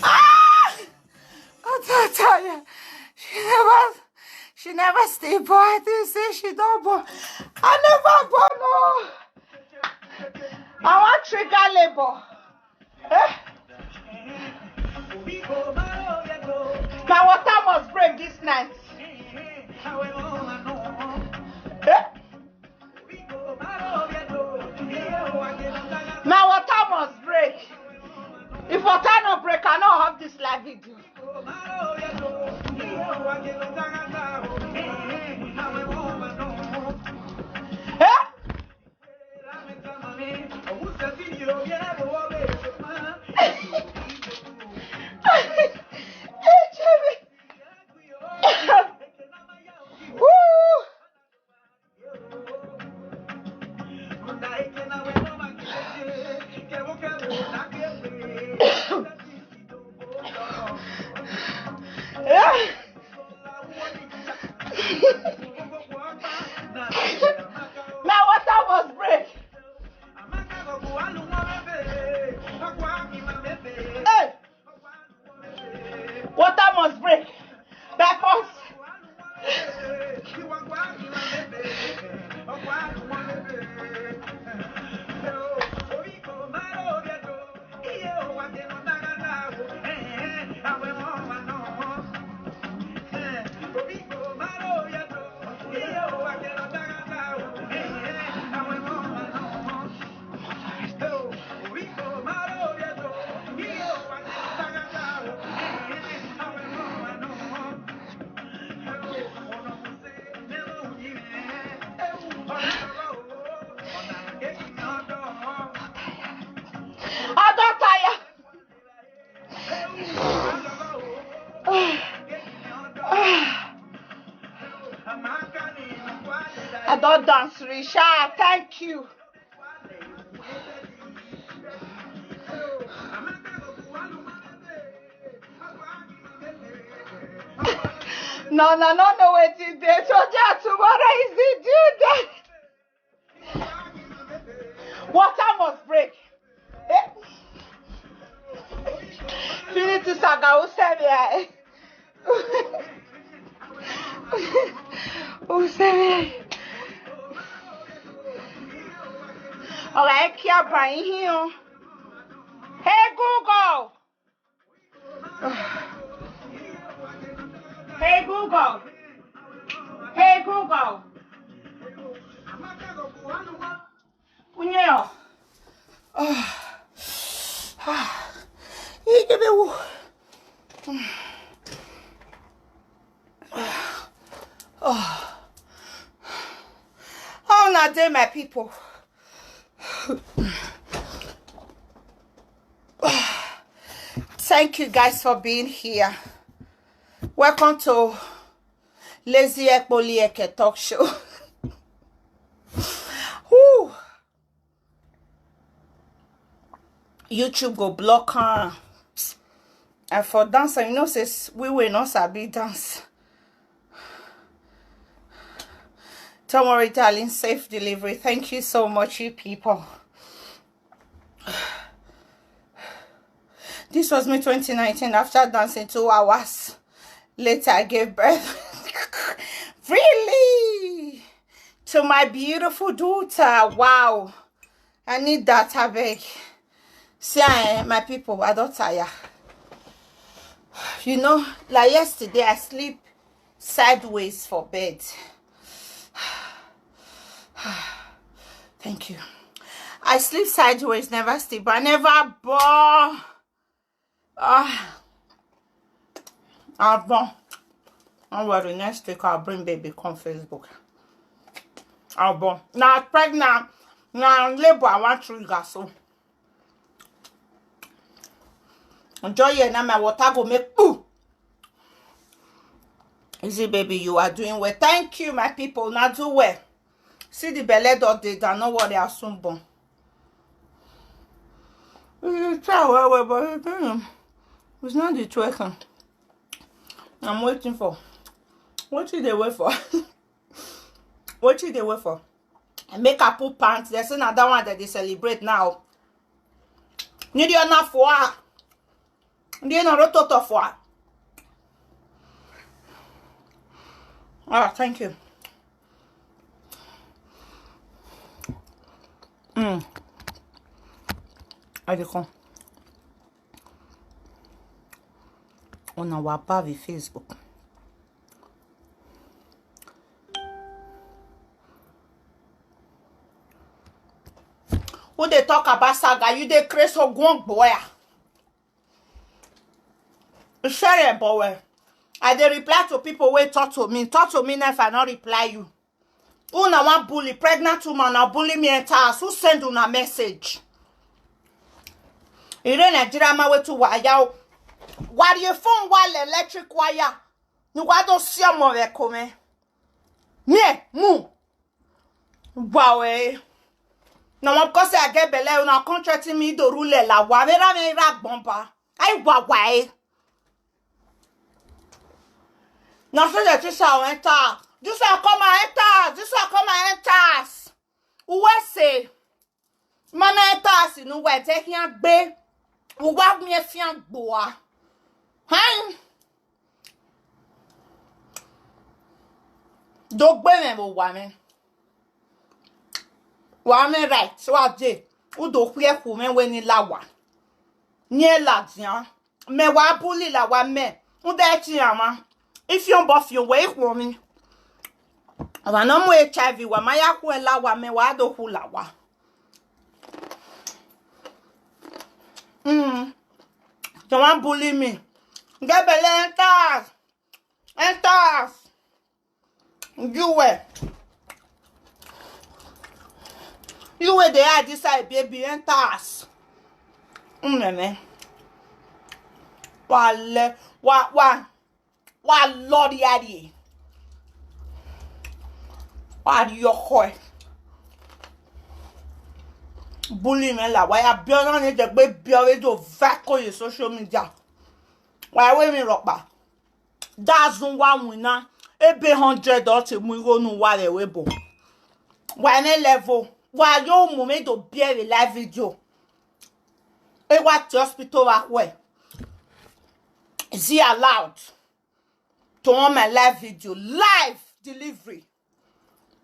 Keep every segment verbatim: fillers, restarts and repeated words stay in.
Ah! I don tire. She never, she never stay born. I think say she don born. I never born, no. I wan trigger labor. Eh? My water must break this night. Eh? My water must break. If water no break, I no have this live video. Eh? Woo! My water must break. Hey! Water must break. By force. I don tire. I don dance, Richard. Thank you. No, no, no, no, wetin dey. Today and tomorrow is the due date. Water must break. Eh? Finiti Saga, who send me? Who send me? All right, Kia Brian here. Hey, Google. Hey, Google. Hey, Google. Kunye o. Ah. Ah. Ike be wo. Ah. How una dey, my people? Thank you guys for being here. Welcome to Lazy Ekpolieke Talk Show. Woo! YouTube go block am. And for dancer, you know, say s-, we will not sabi dance. Don't worry, darling. Safe delivery. Thank you so much, you people. This was me twenty nineteen. After dancing two hours later, I gave birth. Really? To my beautiful daughter. Wow. I need that, I beg. See, eh, my people, I don tire. You know, like yesterday, I sleep sideways for bed. Thank you. I sleep sideways, never sleep. I never bore. Ah, I bore. Don't worry, next week I'll bring baby come Facebook. I bore. Now pregnant, now labor, I want trigger, so. Enjoy here now, my water go make poo. Easy baby, you are doing well. Thank you, my people. Now do well. See the belle dot dey down. No worry, I soon born. You try well, well, but you know, it's not the twerking I'm waiting for. What you dey wait for? What you dey wait for? And make her put pants. They say na that one that they celebrate now. Need you enough for her. Ndị nọrọ tụtọ fụa. Ah, thank you. Mm. I dey come. Una wa ba vi Facebook. Who dey talk about saga? You dey craze for gwon boya. Share it, but well. I dey reply to people wey talk to me. Talk to me now if I no reply you. Who na one bully? Pregnant woman na bully me enter house. Who send una message? Ire Nigeria ma wetu waya o. Wari phone wire, electric wire. Ni wa do si omo re kome. Me, mu. Wow, eh. Na wan because I get belle, una come threaten me, do rule la wa. Vera me ra gbon ba. Ai wa wa, eh. Na so the teacher enter. This one come and enter. This one come and enter. Uwe say, mana enter as inu we te hian gbe. Uwa mi e fian gboa. Hein? Do gbe me bo wa me. Wa me right. So I dey. U do kwe ku me we ni la wa. Ni e la dian. Me wa bully la wa me. U de ti ama. If you buff you way ku mi. Wa no mu H I V wa ma ya ku e la wa me wa do ku la wa. Mm. Don't want bully me. Get belle enter. Enter. You were. You were there at this side, baby. Enter us. Mm, man. Wa le, wa, wa, wa lori ari. Wa yo koi. Bully me la. Wa ya biona ne de gbe biore do vako ye social media. Wa we mi ropa. Dazun wa wina. Ebe hundred or te mu iro nu wa re we bo. Wa ne level. Wa yo mu me do biere live video. E wa ti hospital wa we. Is he allowed to on my live video? Live delivery.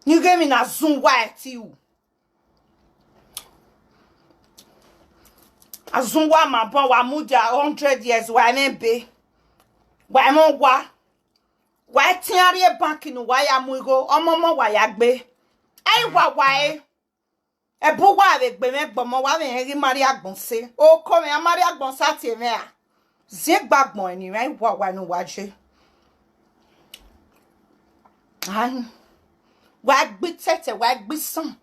You gave me na zoom wire to you. Azun wa ma bon wa mu dia hundred years wa ne be. Wa mo wa. Wa ti ari e bank nu wa ya mu igo. Omo mo wa ya gbe. Ai wa wa e. E bu wa re gbe me gbomo wa me ri mari agbon se. O ko me a mari agbon sa ti me a. Zie gbagbon e ni re wa wa nu wa je. Ai. Wa gbi tete, wa gbi san.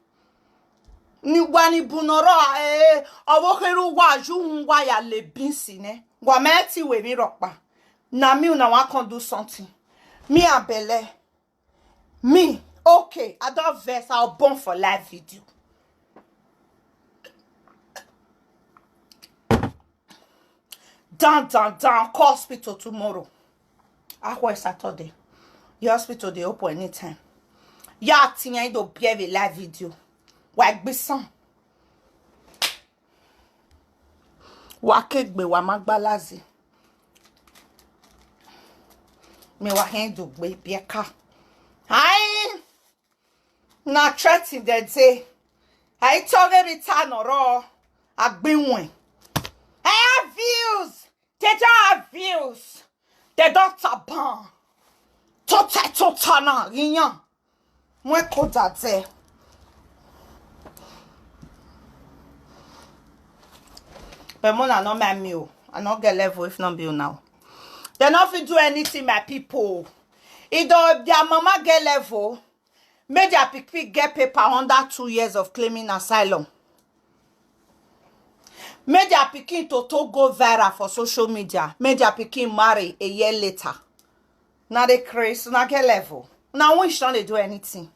Ni wa ni bunoro, eh, owo heru wa ju un wa ya le bin si ne. Wa me ti we mi ropa. Na me una wa can do something. Me abele. Me, okay, I don vex, I'll born for live video. Down, down, down, call hospital tomorrow. Akwa Saturday. Your hospital dey open anytime. Ya tinya do be a live video. Wa gbisan. Wa kegbe wa magbalazi. Me wa hen do gbe bieka. Ai. Na threaten dem say, I tell them return or all. Agbinwin. I have views. They don't have views. They don't taban. Tota tota na yiyan. Mwen koda de. But Mona no mind me o. I no get level if no be una o. They no fit do anything, my people. Either their mama get level, make their pikin get paper under two years of claiming asylum. Make their pikin toto go viral for social media. Make their pikin marry a year later. Now they craze, now get level. Now when she don't dey do anything.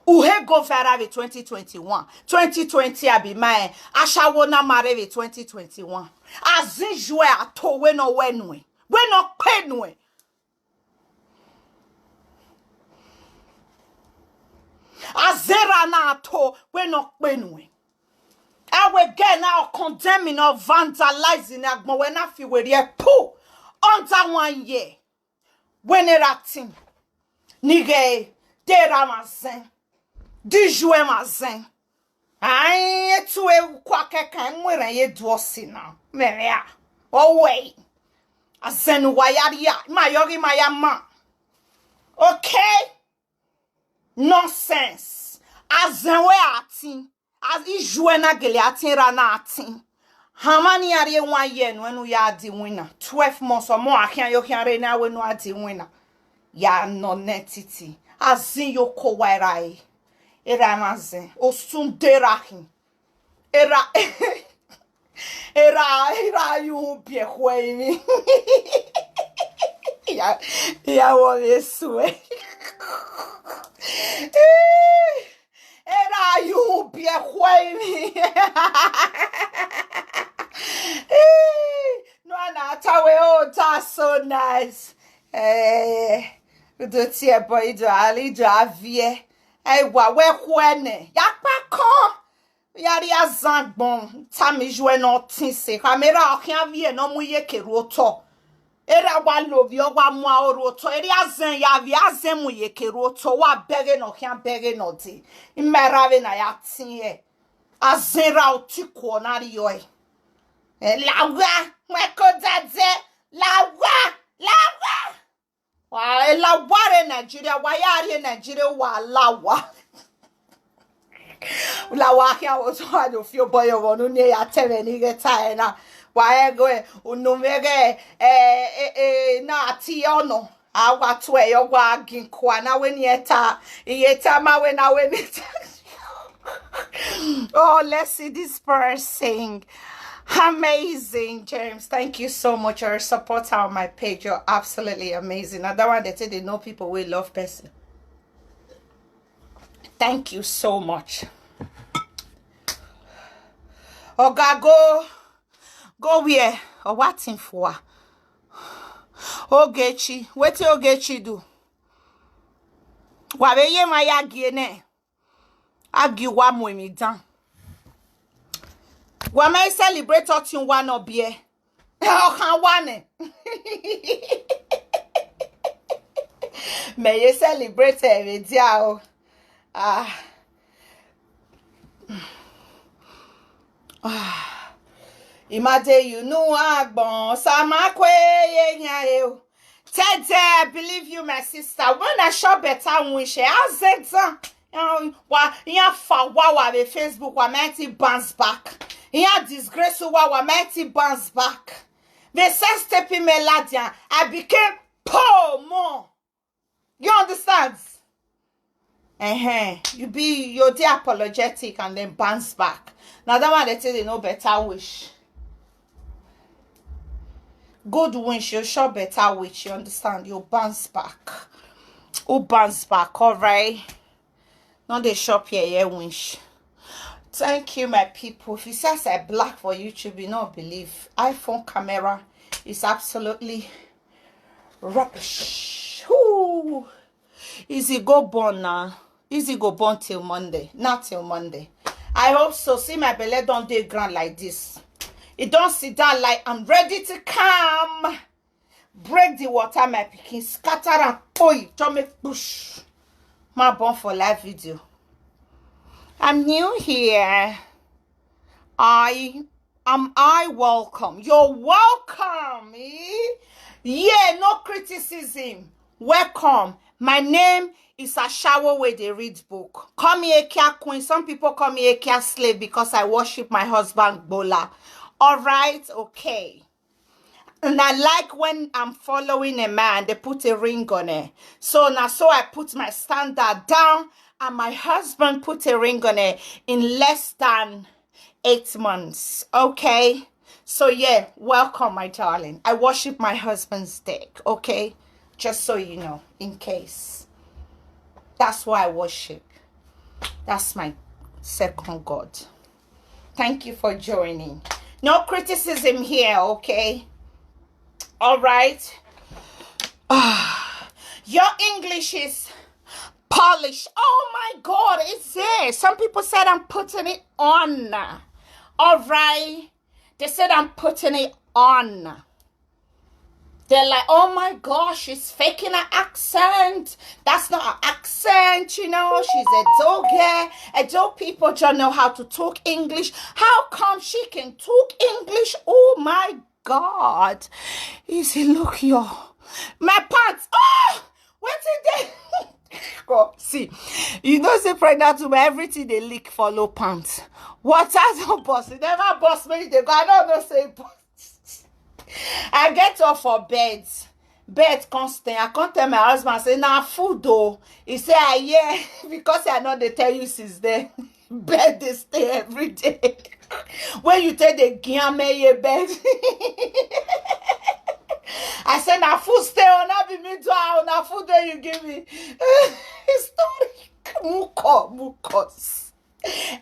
Uhe go viral with twenty twenty-one. twenty twenty I be mine. Ashawo na marry with twenty twenty-one. As usual, ato we no wenwe. We no penwe. Azera na ato we no penwe. I will get now condemning or vandalizing agbon when I feel with ye poo under one year. When it acting. Nige, dera mazen. Dijue mazen. Ai, etu e kwa keka mwere ye duosi na. Mere ya. Owei. Azen wayaria. Mayogi mayama. Okay? Nonsense. Azen we acting. As usual na gele acting ra na acting. Hamani are one year no enu ya di winner. Twelve months or more ahian yo hian re na we no adi winner. Ya no netiti. Azin yo ko waira e. Era mazen. Osun derahin. Era. Era, era yu bie hwe mi. Ya, ya wo mi swe. Era yu bie hwe mi. No, na tawe, oh, that's so nice. Eh, do tie boy, do ali, do avie. Ai wa we hwe ne. Ya pa ko. Yari azangbon. Tami jue no tin se. Kamera okin avie no mu ye keru oto. Era wa lovi o wa mu aoru oto. Eri azen ya vi azen mu ye keru oto. Wa bege no kian bege no di. Imera ve na ya tin ye. Azen ra oti ko na ri yo e. Eh, lawa. Mwe ko dade. Lawa. Lawa. Wa, e lawa re Nigeria. Wa ya re Nigeria wa lawa. Lawa kia wo so ado fio boyo wo no ne ya teme ni ge ta e na. Wa e go e, unu mege, eh, eh, eh, na ati ono. Awa twe yo gwa ginkwa na we ni eta. Iye ta ma we na we ni ta. Oh, let's see this person. Amazing, James. Thank you so much. Your support on my page. You're absolutely amazing. Another one they say they know people will love person. Thank you so much. Oga, go, go where? Or what in for? Ogechi. What Ogechi do? Wa be ye ma ya gie ne. Agi wa mu mi dan. Wa me celebrate otin wa no bie. O kan wa ne. Me ye celebrate e me dia o. Ah. Ah. Imade you know agbon sama kwe ye nya e o. Tede, I believe you, my sister. When I show better wish, I said, wa ya fa wa wa be Facebook wa mighty bounce back. Ya disgrace wa wa mighty bounce back. The sense stepping me ladian, I became poor more. You understand? Uh-huh. You be your day apologetic and then bounce back. Now that one they say they know better wish. Good wish, you sure better wish, you understand? You bounce back. Who bounce back, all right? Not the shop here, yeah, wish. Thank you, my people. If you say I black for YouTube, you not believe. iPhone camera is absolutely rubbish. Whoo. Easy go born now. Easy go born till Monday. Not till Monday. I hope so. See my belly don't dey ground like this. It don't sit down like I'm ready to come. Break the water, my pikin. Scatter and oi, just make push. My born for live video. I'm new here. I am I welcome. You're welcome. Eh? Yeah, no criticism. Welcome. My name is Ashawo where they read book. Call me a kia queen. Some people call me a kia slave because I worship my husband Bola. All right, okay. And I like when I'm following a man, they put a ring on it. So now, so I put my standard down, and my husband put a ring on it in less than eight months. Okay. So yeah, welcome, my darling. I worship my husband's dick. Okay. Just so you know, in case. That's why I worship. That's my second God. Thank you for joining. No criticism here, okay? All right. Ah, your English is polished. Oh my God, it's there. Some people said I'm putting it on. All right. They said I'm putting it on. They're like, "Oh my gosh, she's faking an accent. That's not an accent, you know. She's a Edo girl. Edo people don't know how to talk English. How come she can talk English? Oh my God." Easy, look, yo. My pants. Oh, what is that? God, see, you know, say pregnant woman, everything they leak follow pants. Water don't bust. It never bust me. They go, I don't know, say, but I get up for bed. Bed come stay. I can't tell my husband, say, "Now food though." He say, "I yeah," because I know they tell you since then. Bed they stay every day. When you take the giame ye bed. I say, "Now food stay on, I be me do, now food that you give me." Story. Muko, mukos.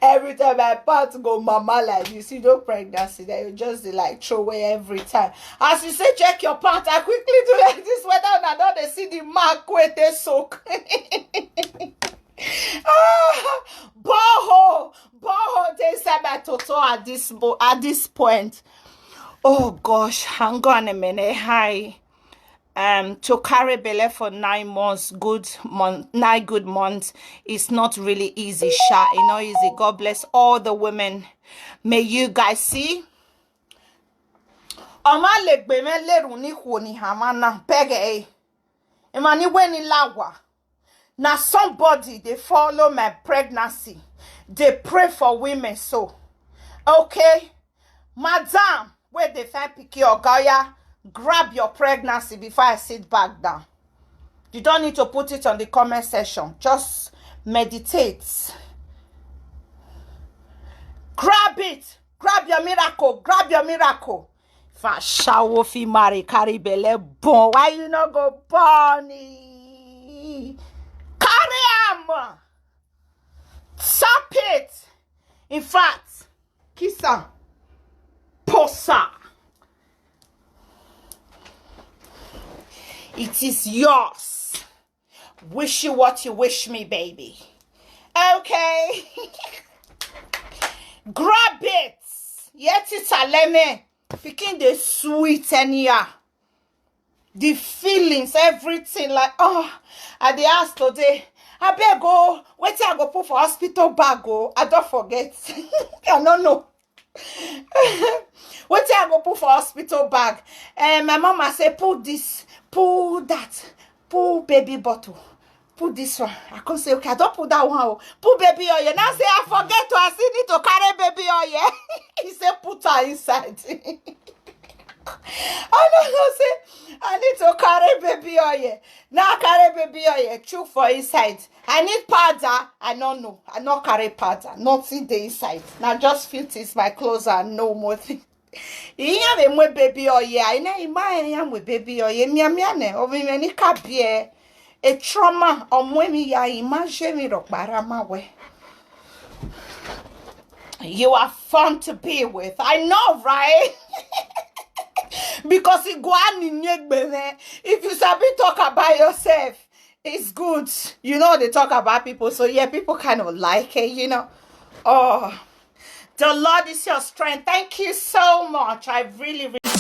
Every time my pants go mama like this, you know, pregnancy, then you just dey, like, throw away every time. As you say, "Check your pants," I quickly do like this, whether una don dey see the mark wey dey soak. Ah, borehole, borehole dey inside my toto at this mo-, at this point. Oh gosh, hang on a minute. Hi. Um, to carry belle for nine months, good month, nine good months, is not really easy, sha. You know, easy. God bless all the women. May you guys see. Oma legbe me lerun ni kwo ni hamana. Bege, eh. Emani weni lawa. Now somebody they follow my pregnancy. They pray for women. So, okay, madam, where they find picky or Gaia, grab your pregnancy before I sit back down. You don't need to put it on the comment section. Just meditate. Grab it. Grab your miracle. Grab your miracle. If I shower fi marry, carry belle, bon. Why you not go born? Carry am. Tap it. In fact, kiss am. Posa. It is yours. Wish you what you wish me, baby. Okay. Grab it. Yet it's a lemon. Pikin dey sweet anyhow. The feelings, everything, like, oh, I dey ask today, I beg, oh, wetin I go put for hospital bag, oh, I don't forget. I don't know. Wetin I go put for hospital bag? Eh, my mama say, "Put this, put that, put baby bottle, put this one." I come say, "Okay, I don't put that one, oh. Put baby oil." Now say, "I forget to, I still need to carry baby oil." He say, "Put her inside." I don't know, say, "I need to carry baby oil." Now I carry baby oil, chook for inside. I need powder. I don't know. I not carry powder. Nothing dey inside. Now just few things, my clothes and no more thing. Iya me mwe baby oil. I na ima iya mwe baby oil. Mia mia ne. Obi me ni kabie. A trauma. Omwe mi ya ima je mi ro para ma we. You are fun to be with. I know, right? Because it go on in Nyegbene. If you sabi talk about yourself, it's good. You know, they talk about people. So yeah, people kind of like it, you know. Oh, the Lord is your strength. Thank you so much. I really, really